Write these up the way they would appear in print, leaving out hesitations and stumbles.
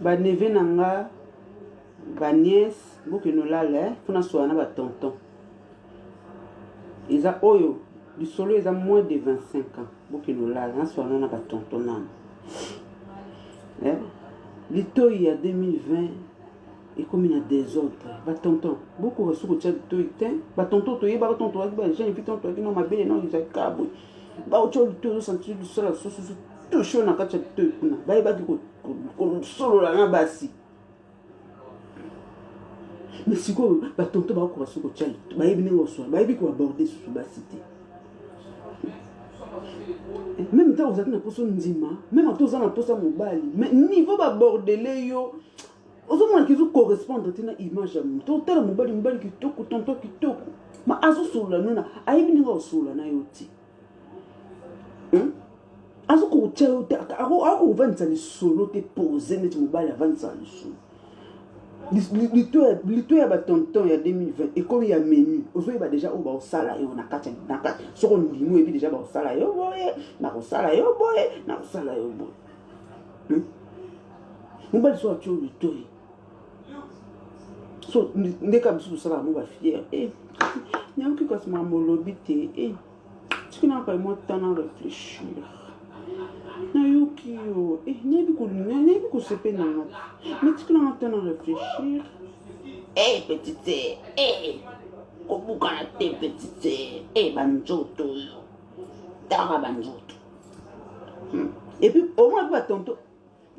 Ba neveu na nga, ba nièce, bokende olala eh, mpo nasola na ba tonton. Eza oyo lisolo eza moins de 25 ans, bokende olala nasola na ba tonton nano. Eh? Litoyi ya 2020 ekomi na desordre. Ba tonton, bokoka soki kotia litoyi te. Ba tonton toyebaka tonton toyaki ba jeune fille, tonton toyaki no mabele no ezalaki kaka boye. Baotya litoyi ozosentir lisolo sususu touche na kati ya litoyi kuna. Bayebaki kosolola na basi. Mais sikoyo batonto bakokoka soki kotya bayebi ndenge kosolola, bayebi koaborde susu basi te. Meme ntango ozalaki na mposa ondima, meme ata oza na mposa mobali, mais niveau babordele yo ozomona ke ezocorrespondre te na image ya moto. Otala mobali, mobali kitoko, tonton kitoko, ma azosolola nona ayebi ndenge akosolola na yo te. Azokotia yo te, akokovandisa lisolo te, pose neti mobali avandisaka lisolo. Lito ya batonton ya 2020 ekomi ya menu, ozoyeba deja oyo baosala yo na kati na kati. Soki ondimi, oyebi deja baosala yo boye, nakosala yo boye, nakosala yo boye. Mobali so atio litoi so ndeka mosusu osalaka mo bafiere e nayoki kasi makambo olobi te e soki nayaka mwa temps na réfléchir, nayoki yo e nayebi nayebi kosepe nanga mais tiki nanga temps na réfléchir. E petite e kobukana te, petite e banzoto oyo tala banzoto. Et puis omona mpe batonto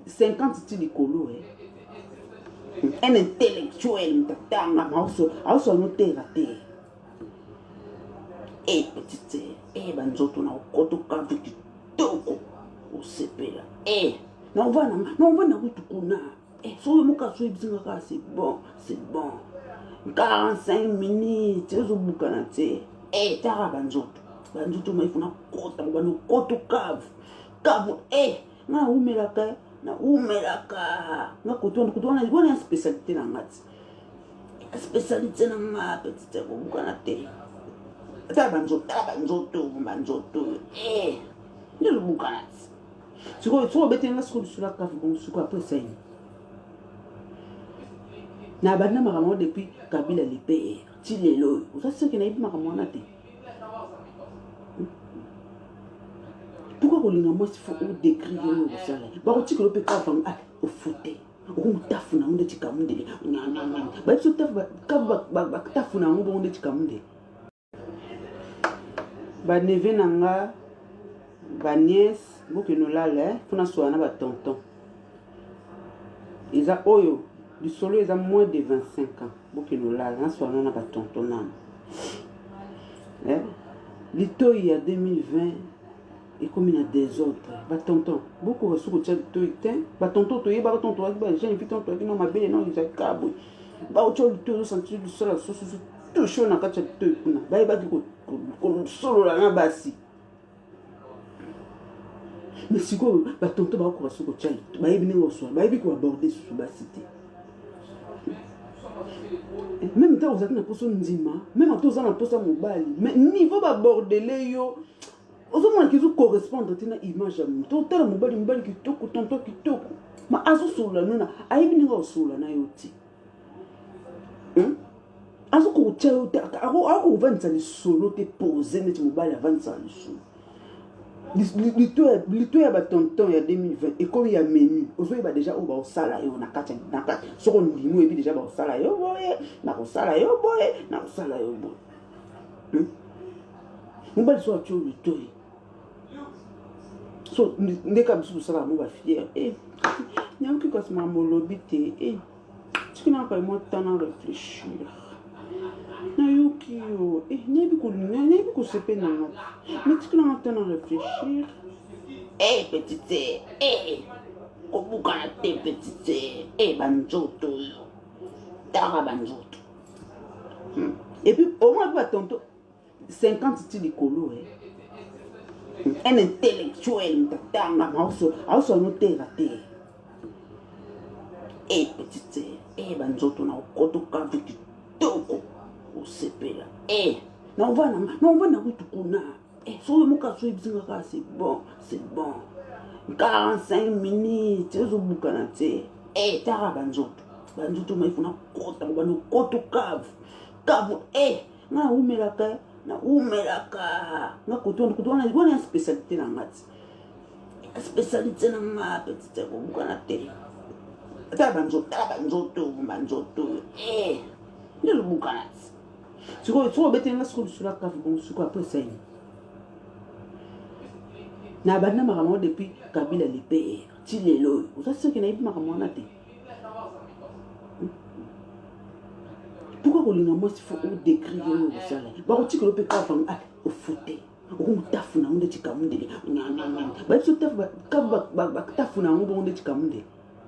50 ti likolo eh. Un intellectuel, moto atanga, aoso anotera te. E petite e banzoto na okotoka mpe kitoko osepela e naovanda kutu kuna e soki moka so oyebisinga kaka c'est bon, c'est bon, 45 minutes ezobukana te. E tala banzoto, banzoto mai funa kota bana okoto cave cave e nga naumelaka, naumelaka nga koto wana, koto wana wana ya spécialité na nga ti spécialité na nga petite kobukana te. Tala banzoto, tala banzoto, banzoto e nde ezobukana ti sikoyo. Soki obeteli nga sikoyo lisolo ya cave bongo, sikoyo après esali na banda makambo yango depuis Kabila le père ti lelo oyo, oza soki nayebi makambo wana te. Pourquoi kolinga mwasi faut odécrire oyo okosala? Bakotikela mpe cave yango, ah, ofute okomutafu na yango ndeti kamundele. Bayebi so cave batafu na yango bongo ndeti kamundele. Baneveu na nga, banièce, bokende olala mpo nasola na batonton. Eza oyo lisolo eza moins de 25 ans, bokende olala nasola na batonton nano. Eh? Litoyi ya 2020 ekomi na desordre. Batonton bokoka soki kotia litoyi te. Batonton toyebaka tonton toyaki ba jeune fille, tonton toyaki no mabele no ezalaki kaka boye. Baotya litoyi ozosentir lisolo sususu touche na kati ya litoyi kuna. Bayebaki kosolola na basi. Mais sikoyo batonto bakokoka soki kotia, bayebi ndenge kosolola, bayebi koaborde susu basi te. Meme ntango ozalaki na mposa ondima, meme ata oza na mposa mobali, mais niveau babordele yo ozomona ke ezocorrespondre te na image ya moto. Otala mobali, mobali kitoko, tonton kitoko, ma azosolola nona ayebi ndenge akosolola na yo te. Azokotia yo te, akokovandisa lisolo te, pose neti mobali avandisaka lisolo. Lito ya batonton ya 2020 ekomi ya menu, ozoyeba deja oyo baosala yo na kati na kati. Soki ondimi, oyebi deja baosala yo boye, nakosala yo boye, nakosala yo boye. Mobali so atio litoi so ndeka mosusu osalaka mo bafiere e nayoki kasi makambo olobi te e soki nayaka mwa temps na réfléchir, nayoki yo e nayebi kosepe nanga mais tiki nanga temps na réfléchir. E petite e kobukana te, petite e banzoto oyo tala banzoto. Et puis omona mpe batonto 50 ti likolo eh. Un intellectuel, moto atanga, aoso anotera te. E petite e banzoto na okotoka mpe kitoko osepela e naovanda kutu kuna e soki moka so oyebisinga kaka c'est bon, c'est bon, 45 minutes ezobukana te. E tara banzoto, banzoto maifu nakota bano koto cave cave e nga nawumelaka, nawumelaka nga koto wana, koto wana wana ya spécialité na nga ti, ya spécialité na nga petite kobukana te. Tala banzoto, tala banzoto, banzoto e nde lobukana ti. Sikoyo soki obeteli nga sikoyo lisolo ya cave bongo, sikoyo après esali na banda makambo yango depuis Kabila le père ti lelo oyo. Oza soki nayebi makambo wana te. Pourquoi kolinga mwasi faut odécrire oyo osala? Bakotikela mpe kaka ah, ofute okomutafu na yango ndeti kamundele. Bayebi so kavu batafu na yango bongo ndeti kamundele.